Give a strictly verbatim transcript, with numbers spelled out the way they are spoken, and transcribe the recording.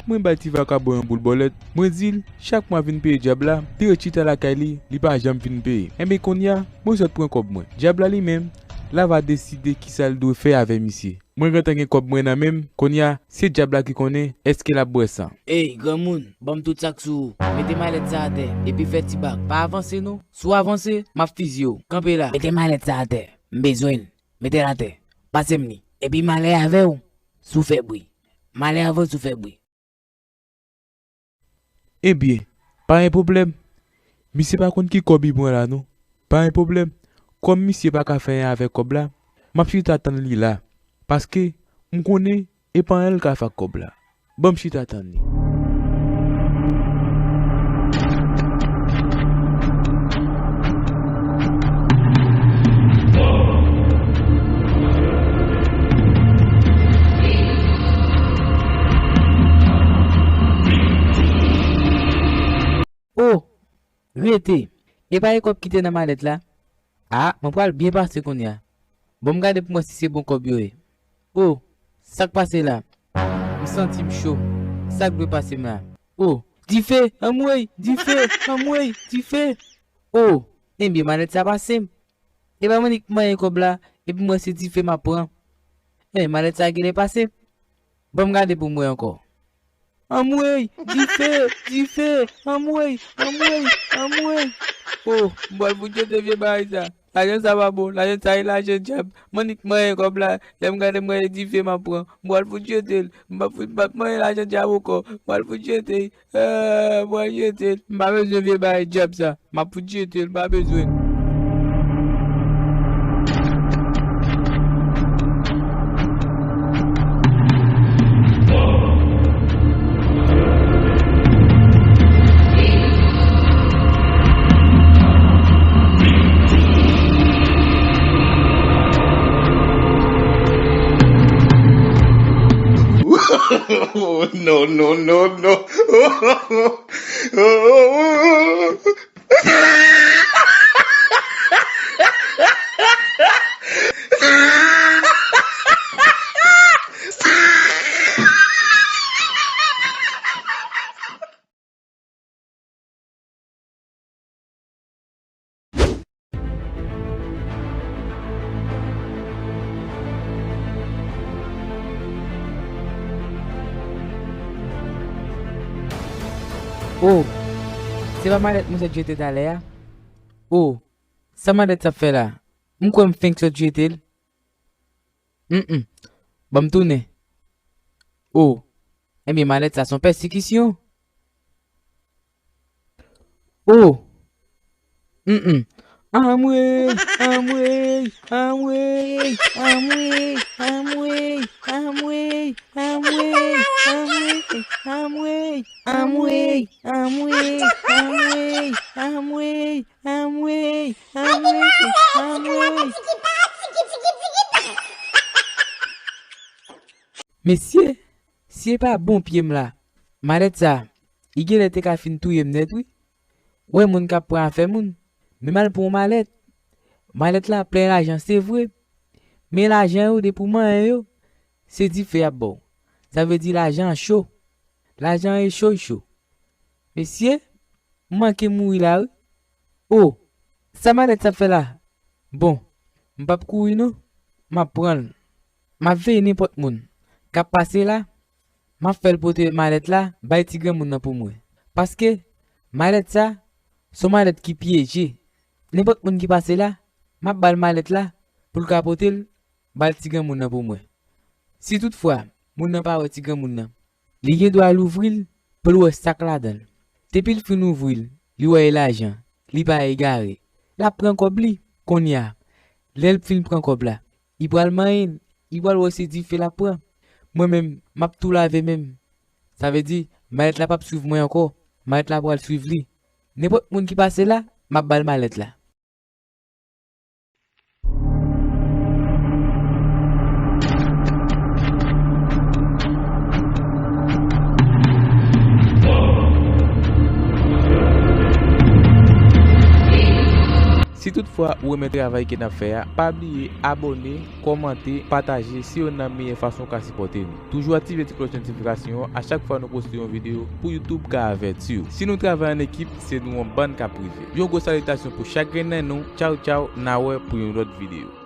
mwen bay ti vakabon yon boul bòlèt, mwen di l, chak mwa vin peye dyab la, li ret chita lakay li, li pa janm vin peye. Enben kounye a, mwen sot pran kòb mwen. Dyab la li menm, l ava deside kisa l dwe fè avè misye. Mwen gentan gen kòb mwen nan men m, kounye a, se dyab la ki konnen èske l ap bwè san. Ey, granmoun, ban m tout sa k sou ou. Mete malèt sa atè, epi fè ti bak. Pa avanse non. Si w avanse, m ap fizye w. Kanpe la. Mete malèt sa atè. M bezwen l. Mete l atè. Pase m li. Epi m ale avè w, si w fè bri. M ale avè w, si w fè bri. Ebyen, pa gen pwoblèm. Misye pa konn ki kòb li pran la non. Pa gen pwoblèm. Kòm misye pa ka fè anyen avèk kòb la, m ap chita tann li la. Paske, m konnen, e pa anyen l ka fè ak kòb la. Ban m chita tann li. O! Rete! E pa e kòb ki te nan malèt la? A, mwen pral byen pase kounye a. Bon, m gade pou m wè si se bon kòb yo ye. O! Sa k pase la? M santi m cho. Sa k dwe pase m la? O! Dife! Anmwey! Dife! Anmwey! Dife! O! Ebyen, malèt sa pase m. E pa mwen ki manyen kòb la, epi m wè se dife m ap pran. Men, malèt sa genlè pase m. Ban m gade pou m wè ankò. Anmwey! Dife! Dife! Anmwey! Anmwey! Anmwey! O, m pral fout jete vye bagay sa. Lajan sa pa bon. Lajan sa e lajan dyab. M annik manyen kòb la. Lè m gade m wè e dife m ap pran. M pral fout jete l. M p ap fout, m p ap manyen lajan dyab ankò. M pral fout jete l. Eh, m pral jete l. M pa bezwen vye bagay dyab sa. M ap fout jete l, m pa bezwen l. No, no, no, no. O, se pa malèt mwen sot jete talè a? O, sa malèt sa ap fè la? M kwè m fenk sot jete l. Mm, mm. Ban m tounen. O, ebyen malèt sa se yon pèsekisyon. O, mm, mm. Anmwey, anmwey, anmwey, anmwey, anmwey, anmwey, anmwey, anmwey, anmwey, anmwey, anmwey, anmwey, anmwey, anmwey, anmwey, anmwey. Mesye, si e pa bon pye m la, malèt sa, li genlè te ka fin touye m nèt wi. Wè moun k ap pran afè moun, men m al pran yon malèt. Malèt la plen lajan, se vre. Men lajan yo, depi w manyen yo, se dife y ap ba w. Sa vle di lajan an cho. Lajan an e cho, e cho. Mesye, m manke mouri la wi. O, sa malèt sa ap fè la? Bon, m p ap kouri non, m ap pran l. M ap veye nenpòt moun k ap pase la, m ap fè l pote malèt la bay ti granmoun nan pou mwen. Paske malèt sa, se yon malèt ki pyeje. Nenpòt moun ki pase la, m ap ba l malèt la pou l ka pote l bay ti granmoun nan pou mwen. Si toutfwa moun nan pa wè ti granmoun nan, li gen dwa louvri l pou l wè sa k ladan l. Depi l fin ouvri l, li wè e lajan, li pa egare. L ap pran kòb li. Kounye a, lè l fin pran kòb la, li pral manyen l, li pral wè se dife l ap pran. Mwen menm, m ap tou lave men m. Sa vle di, malèt la p ap swiv mwen ankò, malèt la pral swiv li. Nenpòt moun ki pase la, m ap ba l malèt la. Si toutfwa ou renmen travay ke n ap fè a, pa bliye abòne, kòmante, pataje, se youn nan meyè fason w ka sipòte nou. Toujou aktive ti klòch notifikasyon an a chak fwa nou poste yon videyo pou YouTube ka avèti w. Si nou travay an ekip, se nou yon bann k ap rive. Yon gwo salitasyon pou chak grenn nan nou. Tchaw tchaw, n a wè pou yon lòt videyo.